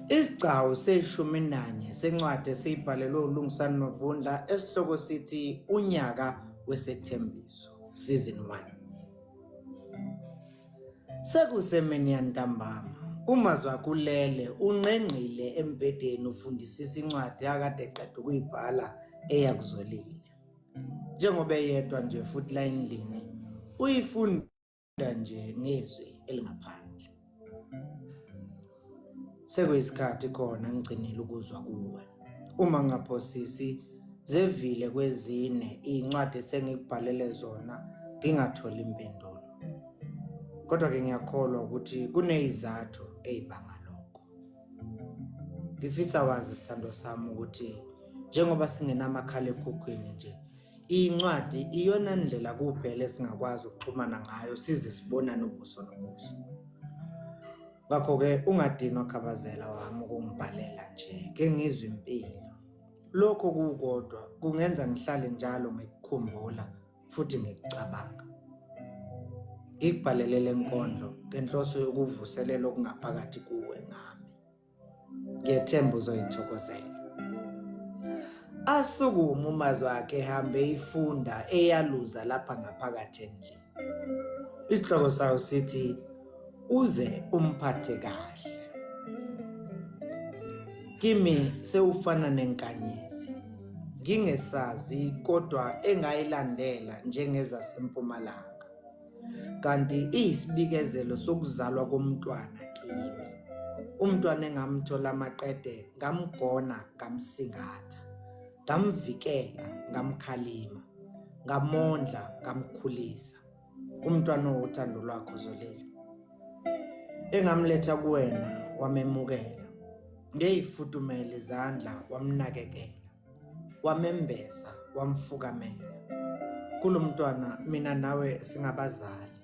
Isigcawu seshumi nanye sencwadi esiyibhalelwe uLungisani Mavundla esihloko sithi Unyaka Wesethembiso Season 1. Sekusemini yantambama, uMazwakhe ulele unqenqile embhedeni ufundisisa incwadi akade eqeda ukuyibhala eya kuZolile. Njengoba eyedwa nje futhi la endlini uyifunda nje ngezwi elingaphandle. Sekuyisikhathi khona ngigcinile ukuzwa kuwe. Uma ngingaphosisi zevile kwezine iy'ncwadi esengikubhalele zona ngingatholi impendulo. Kodwa-ke ngiyakholwa ukuthi kuney'zathu ey'banga lokho. Ngifisa wazi sithandwa sami ukuthi njengoba singenamakhalekhukhwini nje Incwadi iyona ndlela kuphela esingakwazi ukuxhumana ngayo size sibonane ubuso nobuso. Ngakho-ke ungadinwa Khabazela wami ukungibhalela nje ke ngizwe impilo. Lokho kukodwa kungenza ngihlale njalo ngikukhumbula futhi ngikucabanga. Ngikubhalele le nkondlo ngenhloso yokuvuselela okungaphakathi kuwe ngami. Ngiyethemba uzoyithokozela. Asukume umazwi akhe ehambe eyifunda eyaluza lapha ngaphakathi endlini. Isihloko sayo sithi uze umphathe kahle. Kimi sewufana nenkanyezi. Ngingesazi kodwa engayilandela njengezasempumalanga. Kanti iyisibikezelo sokuzalwa komntwana kimi. Umntwana engamthola maqede ngamgona ngamsingatha, ngamvikela ngamkhalima, ngamondla ngamkhulisa. Umntwana owothando lwakho Zolile. Engamletha kuwena wamemukela, ngeyifudumele izandla wamnakekela. Wamembesa, wamfukamela. Kulo mntwana mina nawe singabazali.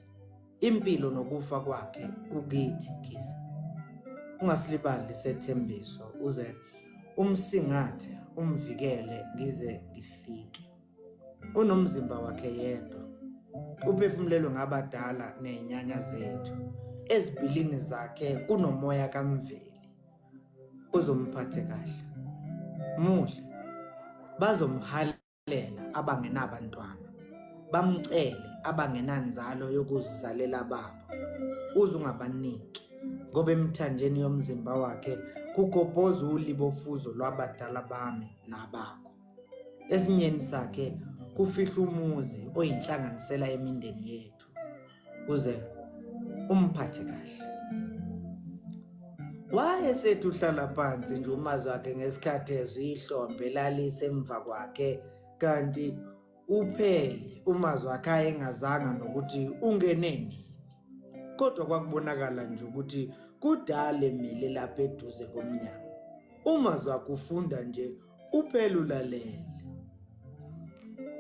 Impilo nokufa kwakhe kukithi Giza. Ungasilibali isethembiso uze umsingathe umvikele ngize ngifike. Unomzimba wakhe yedwa. Uphefumulelwe ngabadala nezinyanya zethu. Ezibilini zakhe kunomoya kaMveli. Uzomphathe kahle. Muhle. Bazomhalela abangenabantwana. Bamcele abangenanzalo yokuzizalela babo. Uze ungabaniki ngoba emithanjeni yomzimba wakhe kugobhoza ulibofuzo lwabadala bami nabakho. Esinyeni sakhe kufihlwa umuzi oyinhlanganisela yemindeni yethu. Uze umphathe kahle. Wayesethi uhlala phansi nje umazwi wakhe ngesikhathi ezwa ihlombe lalise emva kwakhe kanti upheli umazwi wakhe ayengazanga nokuthi ungene nini. Kodwa kwakubonakala nje ukuthi kudala emile lapha eduze komnyango. Umazwi wakhe ufunda nje uphela ulalele.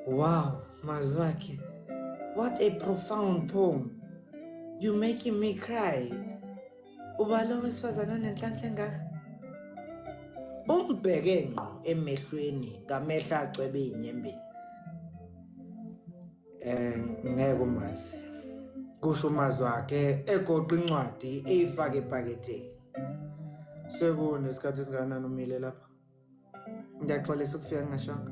Wow, Mazwakhe, what a profound poem. You're making me cry. Uba lo wesifazane onenhlanhla engaka? Umbheke ngqo emehlweni ngamehlo acwebe izinyembezi. Eh ngeke umazi. Kusho uMazwakhe egoqa incwadi eyifake ephaketheni. Sekunesikhathi esingakanani umile lapha? Ngiyaxolisa ukufika ngingashongo.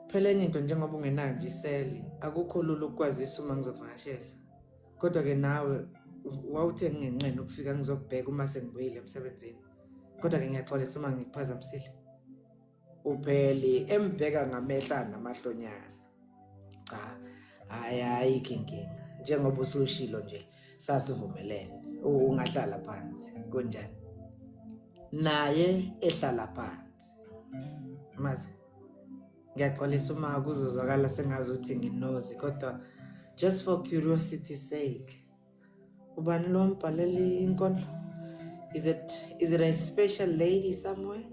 Phela enye into njengoba ungenayo nje iseli, akukho lula ukukwazisa uma ngizovakashela. Kodwa-ke nawe wawuthe ngingenqeni ukufika ngizokubheka uma sengibuyile emsebenzini. Kodwa-ke ngiyaxolisa uma ngikuphazamisile. Upheli embheka ngamehlo anamahlonyana. Cha, hhayi ayikho inkinga. Njengoba usushilo nje sasivumelene. Ungahlala phansi. Kunjani? Naye ehlala phansi. Mazi ngiyaxolisa uma kuzozwakala sengazuthi nginozi kodwa just for curiosity sake. Ubani lo mbhaleli inkondlo? Is it a special lady somewhere?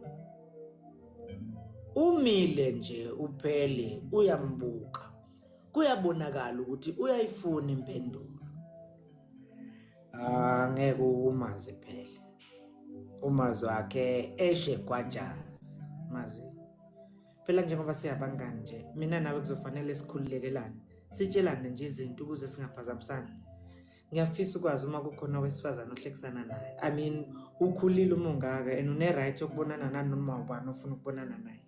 Umile nje uPheli uyambuka. Kuyabonakala ukuthi uyayifuna impendulo. Ah ngeke umazi phela. Umazi wakhe eshe gwajazi. Mazwi. Phela njengoba siyabangani nje, mina nawe kuzofanele sikhululekelane. Sitshelane nje izinto ukuze singaphazamisani. Ngiyafisa ukwazi uma kukhona owesifazane ohlekisana naye. I mean, ukhulile uma ungaka and une-right yokubonana nanoma ubani ofuna ukubonana naye.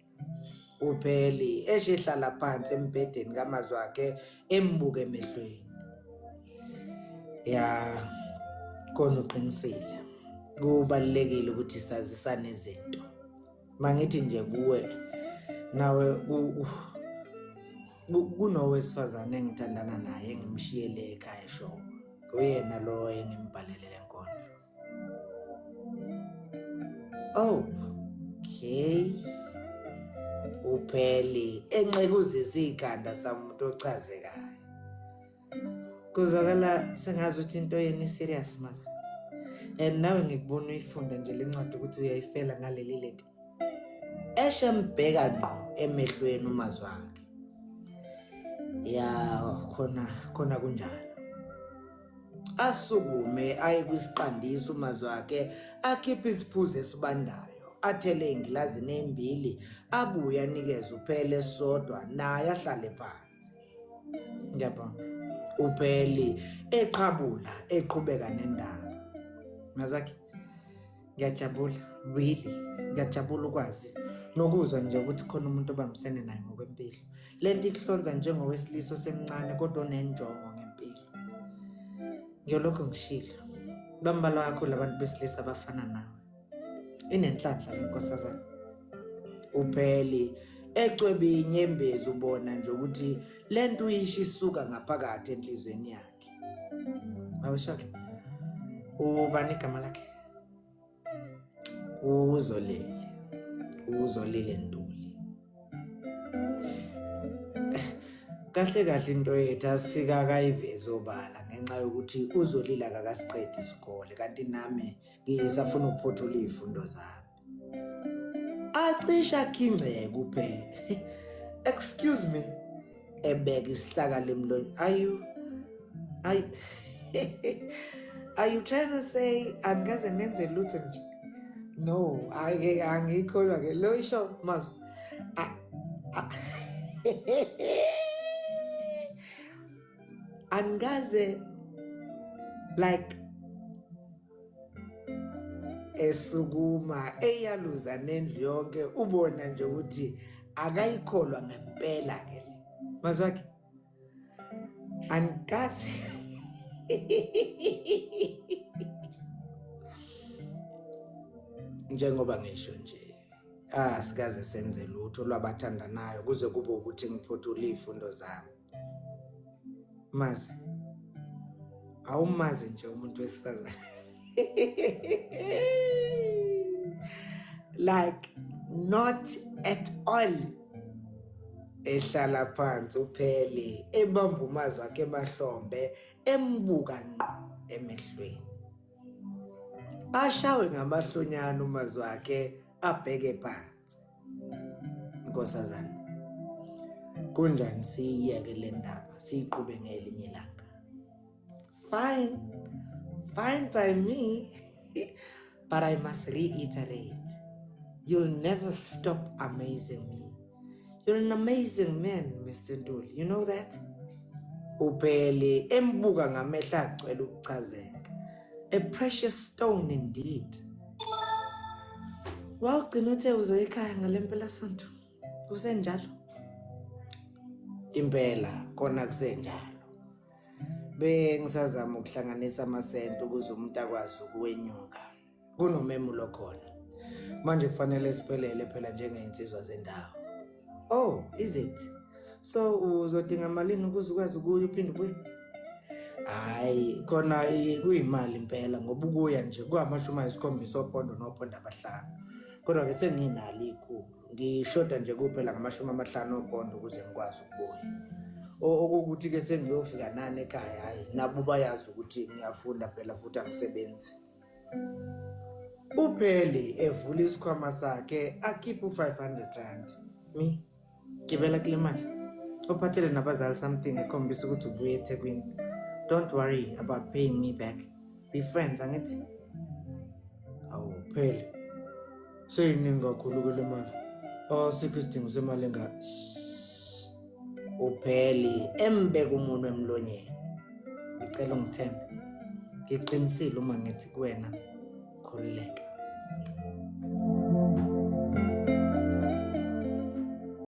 UPheli eshe ehlala phansi embhedeni kamazwi akhe embuka emehlweni. Ya, kona uqinisile. Kubalulekile ukuthi sazisane izinto. Mangithi nje kuwe nawe kunowesifazane engithandana naye engimshiyele ekhaya eshowe. Uyena lo engimbhalele le nkondlo. Oh, okay. Upheli enqekuzisa ikhanda samuntu ochazekayo. Kuzwakala sengazi ukuthi into yenu i-serious mas. And nawe ngikubona uyifunda nje le ncwadi ukuthi uyayifela ngaleli leti. Eshe mbheka ngqo emehlweni umazwi akhe. Ya khona khona kunjalo. Asukume aye kwisiqandisi umazwi akhe akhiphe isiphuzo esibandayo athele engilazini embili abuye anikeze uphele esisodwa naye ahlale phansi. Ngiyabonga. Upheli eqhabula eqhubeka nendaba. Mazwakhe ngiyajabula really ngiyajabula ukwazi nokuzwa nje ukuthi khona umuntu obambisene naye ngokwempilo. Le nto ikuhlonza njengowesilisa osemncane kodwa onenjongo ngempilo. Ngiyolokhu ngishilo. Bambalwa kakhulu abantu besilisa abafana nawe. Inenhlanhla le nkosazana. Upheli ecwebe inyembezi ubona nje ukuthi le nto uyisho isuka ngaphakathi enhliziyweni yakhe. Awusho-ke. Ubani igama lakhe? Uzolile. Uzolile Ntuli. Kahle kahle into yethu asikakayivezi obala ngenxa yokuthi uZolile akakasiqedi isikole kanti nami ngisafuna ukuphothula iy'fundo zami. Acishe akhingceke kuphela. Excuse me. Ebeka isihlakala emlonyeni. Are you are you, are you trying to say angikaze nenze lutho nje? No, ayike angikholwa ke lo isho mazwi. Angikaze like esukuma eyaluza nendlu yonke ubona nje ukuthi akayikholwa ngempela ke le mazwi akhe angikaze njengoba ngisho nje asikaze senze lutho lwabathandanayo kuze kube ukuthi ngiphothule iy'fundo zami. Mazi, awumazi nje umuntu wesifazane. Like not at all. Ehlala phansi uphele ebamba umazwi akhe emahlombe embuka ngqo emehlweni. Ashawe ngamahlonyana umazwi akhe abheke phansi. Nkosazana, kunjani siyiyeke le ndaba siyiqhube ngelinye ilanga? Fine, fine by me, but I must reiterate, you'll never stop amazing me. You're an amazing man, Mr. Ntuli. You know that? Uphele embuka ngamehlo agcwele ukuchazeka. A precious stone indeed. Wawugcina uthe uzoya ekhaya ngale mpelasonto. Kusenjalo? Impela kona kusenjalo. Bengisazama ukuhlanganisa amasenti ukuze umuntu akwazi ukuwenyuka. Kunomemulo khona. Manje kufanele siphelele phela njengey'nsizwa zendawo. Oh, is it? So uzodinga malini ukuze ukwazi ukuya uphinde ubuye? Hhayi, khona kuyimali impela ngoba ukuya nje kungamashumi ayisikhombisa opondo nopondo abahlanu. Kodwa-ke senginalo ikhulu. Ngishoda nje kuphela ngamashumi amahlanu opondo ukuze ngikwazi ukubuya. Okuwukuthi-ke sengiyofika nani ekhaya, hhayi nabo bayazi ukuthi ngiyafunda phela futhi angisebenzi. Upheli evula isikhwama sakhe akhiphe u-500 rand. Mi, gibela kule mali. Uphathele nabazali something ekhombisa ukuthi ubuye eThekwini. Don't worry about paying me back. Be friends, angithi? Awu, Pheli. Seyiningi kakhulu ke le mali. Asikho isidingo semali enga. Upheli embeka umunwe emlonyeni. Ngicela ungithembe. Ngiqinisile uma ngithi kuwena, khululeka.